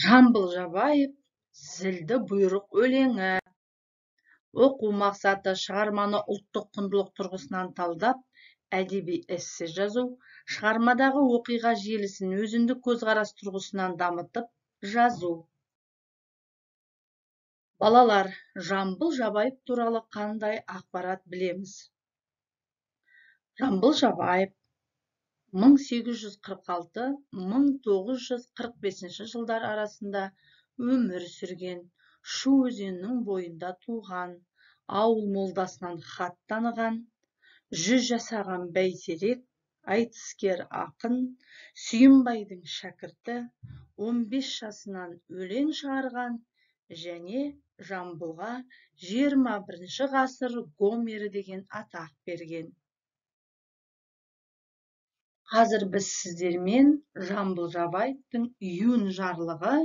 Жамбыл Жабаев «Зілді бұйрық» өлеңі. Оқу мақсаты: шығарманы ұлттық құндылық тұрғысынан талдап, әдеби эссе жазу, шығармадағы оқиға желісін өзіндік көзқарас тұрғысынан дамытып жазу. Балалар, Жамбыл Жабаев туралы қандай ақпарат білеміз? Жамбыл Жабаев 1846-1945 жылдар арасында өмір сүрген, Шу өзенінің бойында туған, ауыл молдасынан хат таныған, 100 жасаған бәйтерек, айтыскер ақын, Сүйінбайдың шәкірті, 15 жасынан өлең шығарған және Жамбылға 21 ғасыр Гомері деген атақ берген. Қазір біз сіздермен Жамбыл Жабаевтың «Июнь жарлығы»,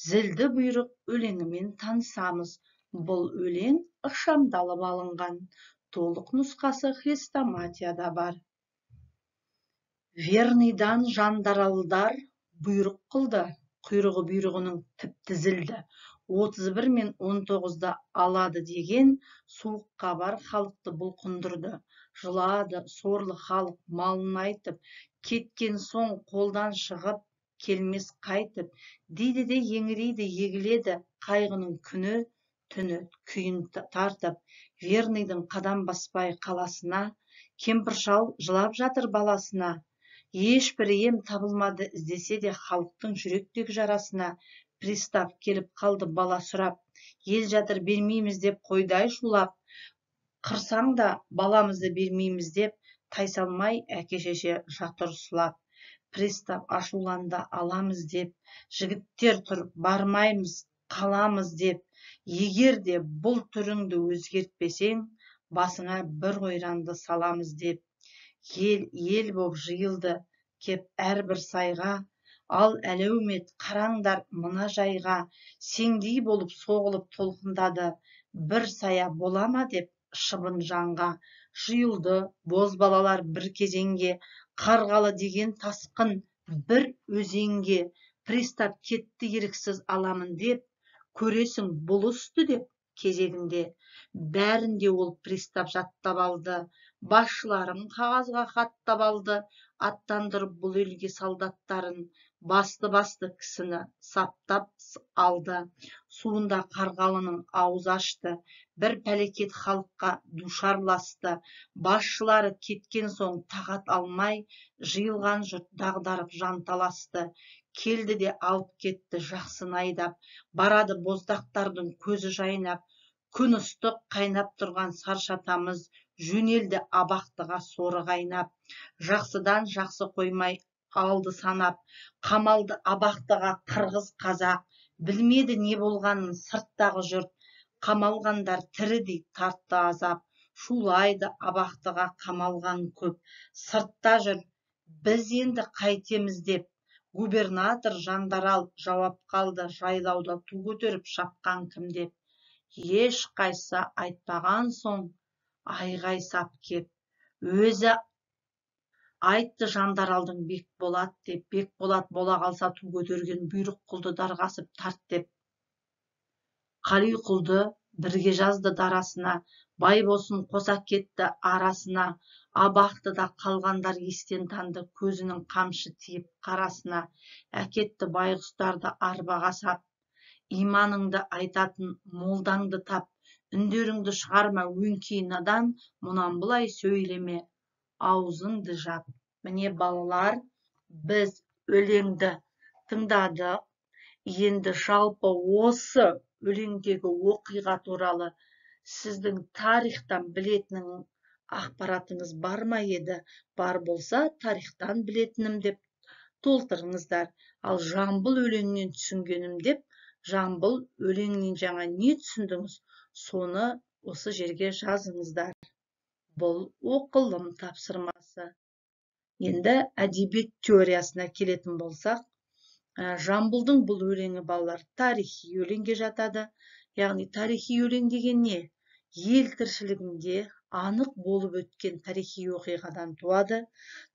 «Зілді бұйрық» өлеңімен танысамыз. Бұл өлең ықшамдалып алынған, толық нұсқасы хрестоматияда бар. Верныйдан жандаралдар бұйрық қылды, құйрығы бұйрығының тіпті зілді. 31 мен 19-ды алады деген суық хабар халықты бұлқындырды. Жылады сорлы халық малын айтып, кеткен соң қолдан шығып келмес қайтып, дейді де еңірейді, егіледі қайғының күні түні күйін тартып. Верныйдың қадам баспай қаласына, кемпір шал жылап жатыр баласына. Ешбір ем табылмады іздесе де халықтың жүректегі жарасына. Пристав келіп қалды бала сұрап, ел жатыр бермейміз деп қойдай шулап, қырсаң да баламызды бермейміз деп тайсалмай әке-шеше жатыр сұлап. Пристав ашуланды аламыз деп, жігіттер тұр бармаймыз қаламыз деп. Егер де бұл түріңді өзгертпесең, басыңа бір ойранды саламыз деп. Ел ел боп жиылды кеп әрбір сайға, ал әлеумет қараңдар мына жайға. Сеңдей болып соғылып толқындады, бір сая бола ма деп шыбын жанға. Жиылды бозбалалар бір кезеңге, Қарғалы деген тасқын бір өзенге. Пристав кетті еріксіз аламын деп, көресің бұл істі деп кезегінде. Бәрін де ол пристав жаттап алды, басшыларын қағазға хаттап алды. Аттандырып бұл елге солдаттарын, басты-басты кісіні саптап алды. Суында Қарғалының ауыз ашты, бір пәлекет халыққа душарласты. Басшылары кеткен соң тағат алмай, жиылған жұрт дағдарып жанталасты. Келді де алып кетті жақсыны айдап, барады боздақтардың көзі жайнап. Күн ыстық қайнап тұрған саршатамыз, жөнелді абақтыға соры қайнап. Жақсыдан жақсы қоймай алды санап, қамалды абақтыға қырғыз қазақ. Білмеді не болғанын сырттағы жұрт, қамалғандар тірідей тартты азап. Шулайды абақтыға қамалған көп, сыртта жүр біз енді қайтеміз деп. Губернатор жандарал жауап қалды, жайлауда ту көтеріп шапқан кім деп. Ешқайсысы айтпаған соң айғай сап кеп, өзі айтты жандаралдың Бекболат деп. Бекболат бола қалса ту көтерген, бұйрық қылды дарға асып тарт деп. Қалиқұлды бірге жазды дарасына, Байбосын қоса кетті арасына. Абақтыда қалғандар естен танды, көзінің қамшы тиіп қарасына. Әкетті байғұстарды арбаға сап, иманыңды айтатын молдаңды тап. Үндеріңді шығарма өңкей надан, мұнан былай сөйлеме, аузыңды жап. Міне балалар, біз өлеңді тыңдадық. Енді жалпы осы өлеңдегі оқиға туралы сіздің тарихтан білетін ақпаратыңыз бар ма еді? Бар болса, тарихтан білетінім деп толтырыңыздар. Ал Жамбыл өлеңінен түсінгенім деп, Жамбыл өлеңінен жаңа не түсіндіңіз, соны осы жерге жазыңыздар. Бұл оқылым тапсырмасы. Енді әдебиет теориясына келетін болсақ, Жамбылдың бұл өлеңі балалар тарихи өлеңге жатады. Яғни тарихи өлең деген не? Ел тіршілігінде анық болып өткен тарихи оқиғадан туады.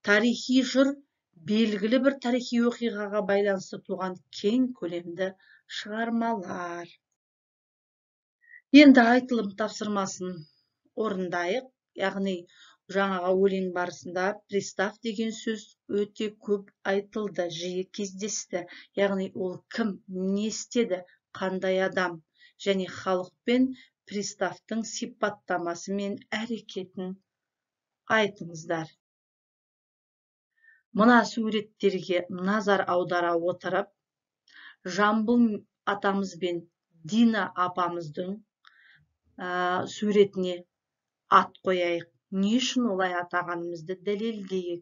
Тарихи жыр Белгілі бір тарихи оқиғаға байланысты туған кең көлемді шығармалар. Енді айтылым тапсырмасын орындайық. Яғни жаңағы өлең барысында пристав деген сөз өте көп айтылды, жиі кездесті. Яғни ол кім, не істеді, қандай адам және халық пен приставтың сипаттамасы мен әрекетін айтыңыздар. Мына суреттерге назар аудара отырып, Жамбыл атамыз бен Дина апамыздың суретіне ат қояйық. Не үшін олай атағанымызды дәлелдейік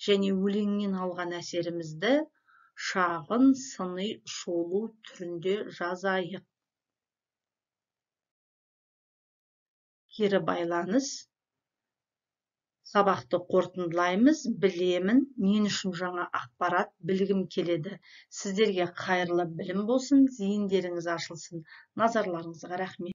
және өлеңнен алған әсерімізді шағын сыни шолу түрінде жазайық. Кері байланыс. Сабақты қорытындылаймыз. Білемін, мен үшін жаңа ақпарат білгім келеді. Сіздерге қайырлы білім болсын, зейіндеріңіз ашылсын. Назарларыңызға рахмет.